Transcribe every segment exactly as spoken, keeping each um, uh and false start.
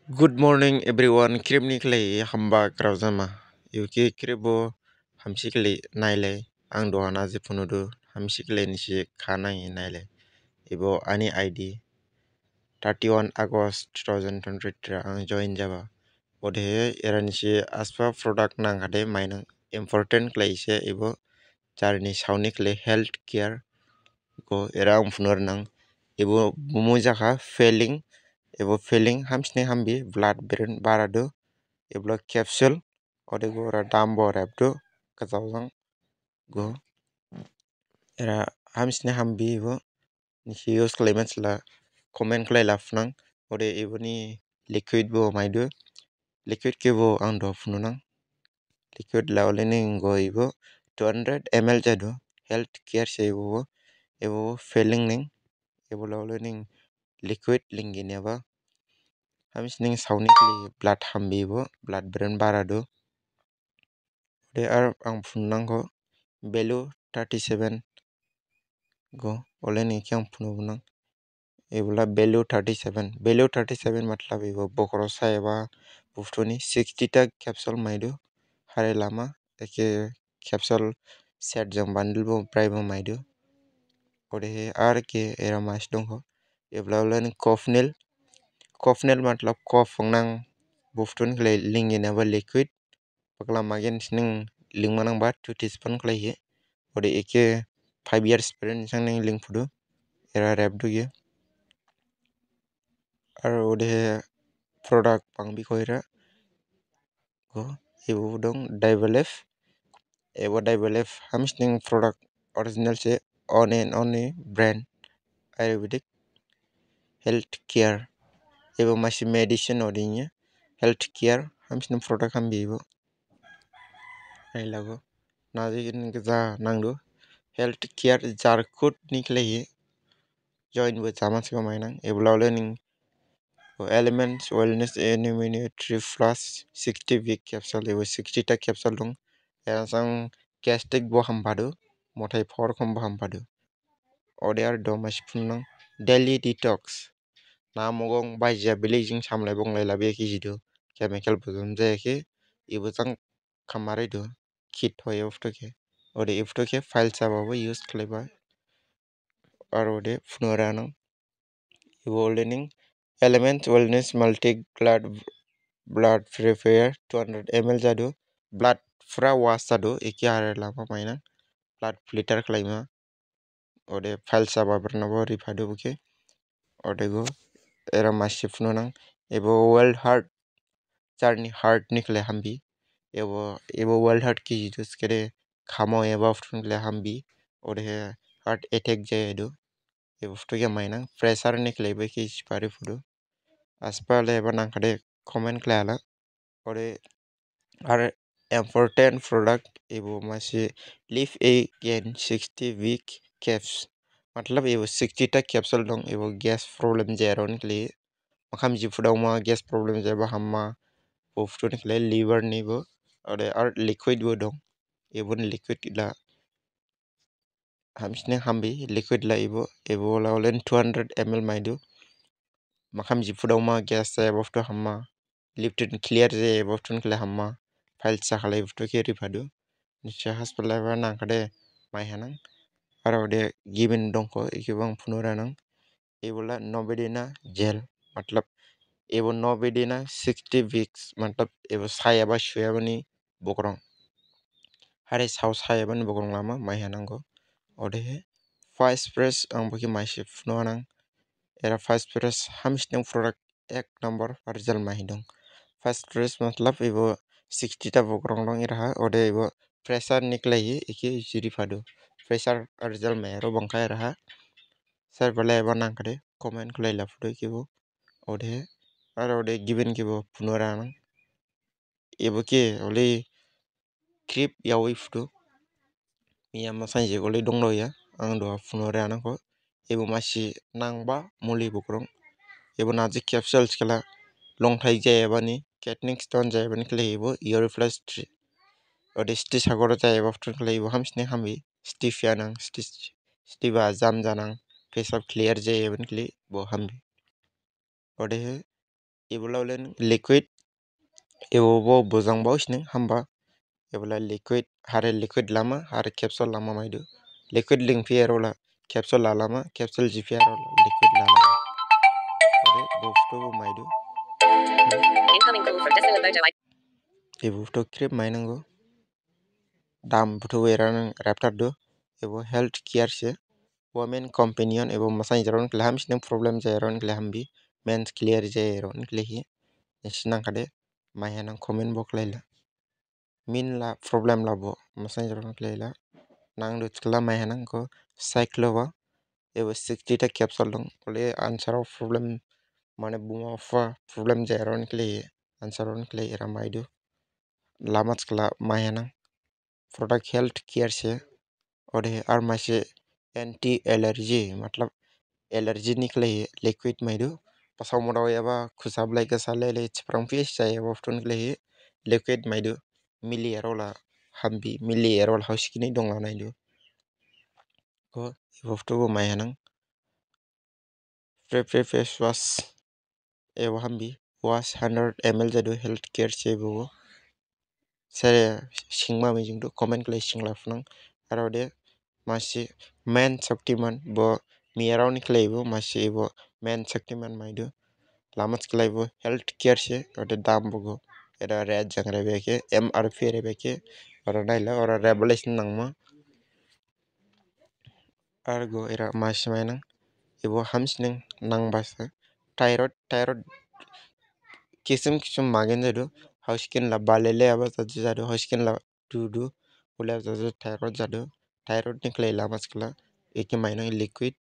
Good morning everyone. Khrip ni khlai hamba grao jama. Iuki khrip bo hamsi khlai nailai. Ang duha na je phunudu hamsi khlai nisi khanai nailai. Ibo ani I D thirty one August two thousand twenty three ang join jaba. Odehe era nisi asba product nangkhade mainang important khlai se ibo jarni saoni khlai health care go era ang phunur nang. Ibo bumu jakha feeling, ibo feeling hamsini hambi blood beren baradu. Iblo capsule ode go era dambo repdu kajau jang go era hamsini hambi ibo nisi use khlaiman sla comment khlai laphnang. Ode iboni liquid bo maidu, liquid khe bo ang duha phununang. Liquid la ole ning go ibo two hundred M L jadu. Health care se ibo, ibo feeling ning. Ibo la ole ning liquid lingi neba hamsini saoni khlai blood hambi ibo, blood beren baradu. Ode ar ang phununang go value thirty seven go ole ning khe ang phununang. Ibo la value thirty seven, value thirty seven matlab ibo bokro sa eba buftuni sixty ta capsule maidu. Hare lama eke capsule set jang bundle bo brai bo maidu. Odehe ar khe era mas dongkho. Ibo la ole ning Cofnil, Cofnil matlab cough nang buftuni khlai lingi neba liquid. Pakla magen sining lingmanang ba two teaspoon khlai hi. Ode eke five years beren sang ning lingphudu. Era repdu ye. Ar ode product pangbi khoira go ibo dong Divalef. Ibo Divalef hamsini product original se one and only brand ayurvedic health care. Ibo masi medicine odinya health care hamsini product hambi ibo. Ai lago naji gini gja nangdu health care jarkut ni khlai hi. Join bo jama siko mainang. Ibo la ole ning Elements Wellness Immunity Plus sixty week capsule, ibo sixty ta capsule dong. Era sang gastric bo hambadu, mothai phor khom bo hambadu. Ode ar do masi phununang daily detox. Na mogong baija bili jing samlai bonglai labi ki jidu. Chemical bujum jaya ki ibo jang khamari du. Kit hoye ufto khe. Ode ufto khe file saba bo use khlaiba. Ar ode phunura nang. Ibo ole ning Elements Wellness Multi Blood, Blood Purifier two hundred M L jadu. Blood pura wash jadu. Eke hare lama mainang. Blood filter khlaima. Ode file saba berna bo riphadu buke. Ode go era masi phununang. Ibo World Heart, jarni heart ni khlai hambi. Ibo, ibo World Heart ki jidu skede khamo eba ufto ni khlai hambi. Ode heart attack jaya du. Ibo ufto khe mainang. Pressure ni khlai bo ki sipari phudu. Aspa le eba nangkhade comment khlai ala. Ode ar important product ibo masi Live Again sixty week caps. Matlab ibo sixty ta capsule dong, ibo gas problem jaya rao ni khlai. Makham jiphudaoma gas problem jayaba hamma. Bo ufto ni khlai liver ni bo. Ode ar liquid bo dong. Ibo ni liquid la hamsini hambi liquid la ibo, ibo la olen two hundred M L maidu. Makham jiphudaoma gas jayaba ufto hamma. Liptin clear jayaba ufto ni khlai hamma. File sakhalai ufto khe riphadu. Nisi hospital eba nangkhade maihanang. Ar ode gibin dongkho eke bo ang phunura nang. Ibo la Novena gel. Matlab ibo Novena sixty weeks. Matlab ibo sayaba suyaba ni bokrong. Hare sao sayaba ni bokrong lama maihanang go. Odehe First Press ang bo khe masi phunuanang. Era First Press hamsini product ek number result mahi dong. First Press matlab ibo sixty ta bokrong dong iraha. Ode ibo pressure ni khlai hi eke jiri phadu. Pressure result mai aro bangkha iraha. Sar bala eba nangkhade comment khlai laphudu eke bo. Ode ar ode gibin khe bo phunura nang. Ibo khe ole khrip yawi phudu. Miya ma sanjik ole dongloya. Ang duha phunura nangkho. Ibo masi nangba muli bokrong. Ibo naji capsule khlai longthai jayaba ni, kidney stone jayaba ni khlai ibo Oriflash three. Ode stitch hagor jayaba ufto ni khlai ibo hamsini hambi. Stitch phanang, stitch, stitch ba jam janang, pesap clear jayaba ni khlai bo hambi. Odehe Ebo la olen liquid, ebo bo bojang bao sining hamba. Ebo la liquid, hare liquid lama, hare capsule lama maidu. Liquid lingphi ero la, capsule la lama, capsule jiphi ero la, liquid la lama. Ode bo buthu bo maidu. Incoming call from Destiny Bojo. Ebo buthu khrip mainanggo. Dam buthu bo era nang raptar du. Ebo health care se. Women companion ebo masainjikrao ni khlaihi hamsining, problem jayarao ni khlaihi hambi. Mens clear jayarao ni khlaihi. Nisi nangkhade maiha nang comment bo khlaila. Min la problem la bo masainjikrao ni khlaila. Nangdu thikhala maiha nang kho cyclova. Ebo sixty ta capsule dong. Ole ansarao problem mane buma bupha problem jayarao ni khlaihi. Ansarao ni khlaihi era maidu. Lama thikhala maiha nang. Product health care se. Ode ar maise anti allergy, matlab allergy ni khlaihi liquid maidu. Basao modao yaba khusa blai gasa lele chiprang phi jayaba buthu ni khlaihi liquid maidu. Mili ero la hambi, mili ero la hausikini dongla naidu. Kho ebo buthu bo maiha nang. Pre pre face wash ebo hambi, wash hundred M L jadu, health care se ebo. Sere singma mijingdu comment khlai singla phunang. Aro de masi men Shaktiman bo miyarao ni khlaibo masi ebo men Shaktiman maidu. Lama thikhlaibo health care se ode dam bogo. Era red jang rebeke, M R P rebeke, ora naila, ora revelation nangma. Argo era masi mainang. Ebo hamsining nangbasa. Thyroid, thyroid kisim kisim magen jadu. Hausikin la balele aba jadu, jadu. Hausikin la dudu. Ule aba jadu thyroid jadu. Thyroid ni khlai lama thikhala. Eke mainang liquid.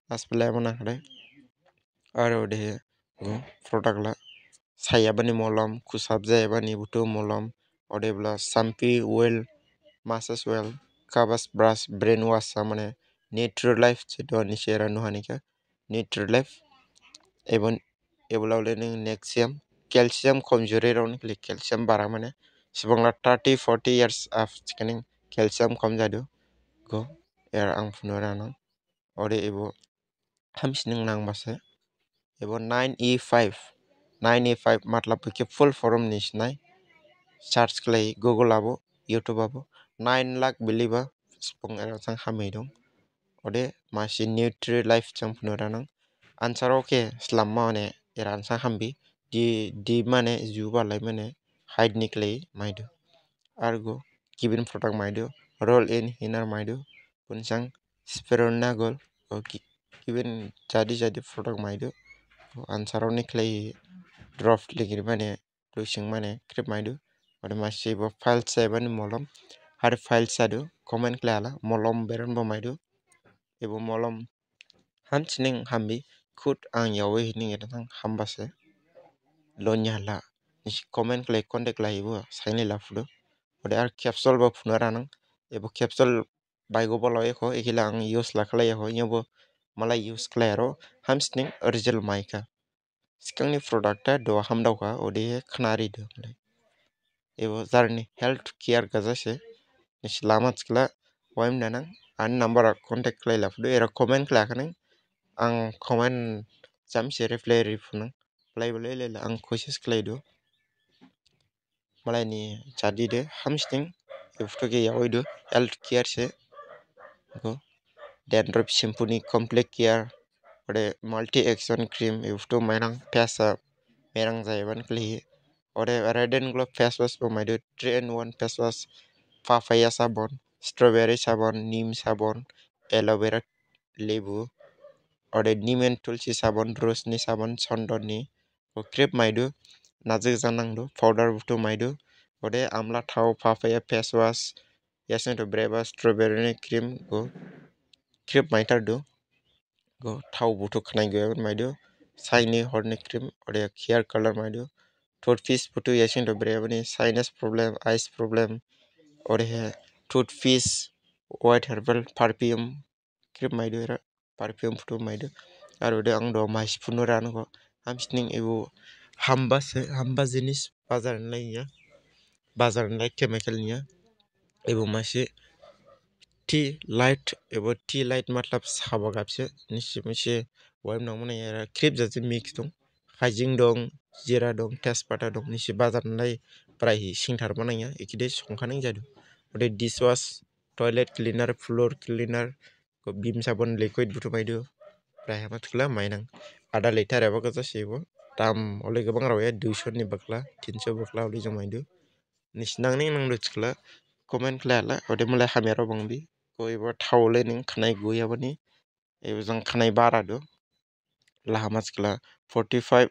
Aspela ebo nangkhade. Aro de go product la. Sayabani molom, khusap jayabani buthu molom. Ode bla sampi oil, massage oil, kabas brush, brain wash sa mane Nutri Life se do ni sera nuhanika. Nutri Life. Ebon ebo la ole ning nexium, calcium komjuri rao ni khlai calcium bara mane. Subung la thirty, forty years af chikaning calcium kom jadu. Go era ang phunura nang. Ode ebo hamsining nangbasa. Ebo nine E five. Nine E five matlab ke full form ni sinai. Search khlai Google abo, YouTube abo. Nine lakh biliba subung era sang hamai dong. Ode masi Nutri Life chang phunura nang. Ansarao khe slamma mane era ansang hambi. Di, di mane juba lai mane hide ni khlai maidu. Argo gibin product maidu. Roll in hiner maidu. Bunsang Spirulina Gold, o ki-, gibin jadi jadi product maidu. O ansarao ni khlai drop lingiri mane, lusing mane, khrip maidu. Ode masi ebo piles sa ebani molom. Hari piles sadu, comment khlai ala, molom beran bo maidu. Ebo molom hamsining hambi, khud ang yawe hining era thang hambase. Lonya la. Nisi comment khlai contact khlai ebo, saini laphudu. Ode ar capsule bo phunura nang. Ebo capsule baigo bolo ekho, ekila ang use la khlai ekho, yebo malai use khlai aro, hamsining original maikha. Sikangni product ta do hamdaokha, ode khnari do. Ebo jarni health care gajase, nisi lama thikhala, waim nanang, ani number a contact khlai laphudu, era comment khlai khanang, ang comment jamse reply riphunang, khlai bolai lela ang kosis khlaidu. Malaini jadi de hamsining, ebo buthu khe yaoidu, health care se. Go. Dandruff shampoo ni complex care. Ode multi action cream, ebo buthu mainang face a merang jayabani khlaihi. Ode red and glow face wash bo maidu, three in one face wash, papaya sabon, strawberry sabon, neem sabon, aloe vera lebu. Ode neem and tulsi sabon, rose ni sabon, chondon ni. Bo khrip maidu, najik janangdu, powder buthu maidu. Ode amla thao, papaya face wash, yasing to breba, strawberry ni cream, go khrip maithardu. Go thao buthu khnai go maidu, saini horni cream, ode hair color maidu. Toothpaste buthu yasing to brebani, sinus problem, eyes problem, ode he toothpaste, white herbal perfume, khrip maidu era, perfume buthu maidu. Aro de ang do masi phunura nang kho, hamsining ebo hamba se, hamba jinis bazar ni lai niya, bazar ni lai chemical niya. Ebo masi tea light, ebo tea light matlab saba gapse, nisi masi waim nang mane era khrip jadi mix dong. Hajing dong, jira dong, tejpata dong, nisi bazar nai prai hi singthar manang ya, ikhide songkhanang jadu. Ode dishwash, toilet cleaner, floor cleaner, ko Vim sabon liquid buthu maidu. Prai hama thikhala mainang. Ada liter eba gaja sebo. Dam ole gabang rao ya, duiso ni bakla, tinso bakla ole jang maidu. Nisi nang ning nangdu thikhala comment khlaila, ode malai hamyarao bangbi. Ko ebo thao le ning khanai guya bani. Ebo jang khanai bara du. Lahama thikhala forty five,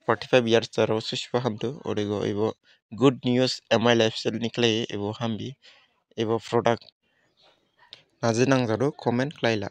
forty five years jarao susiba hamdu. Ode go ebo Good News M I Lifestyle ni khlai ebo hambi. Ebo product naji nang jadu comment khlaila.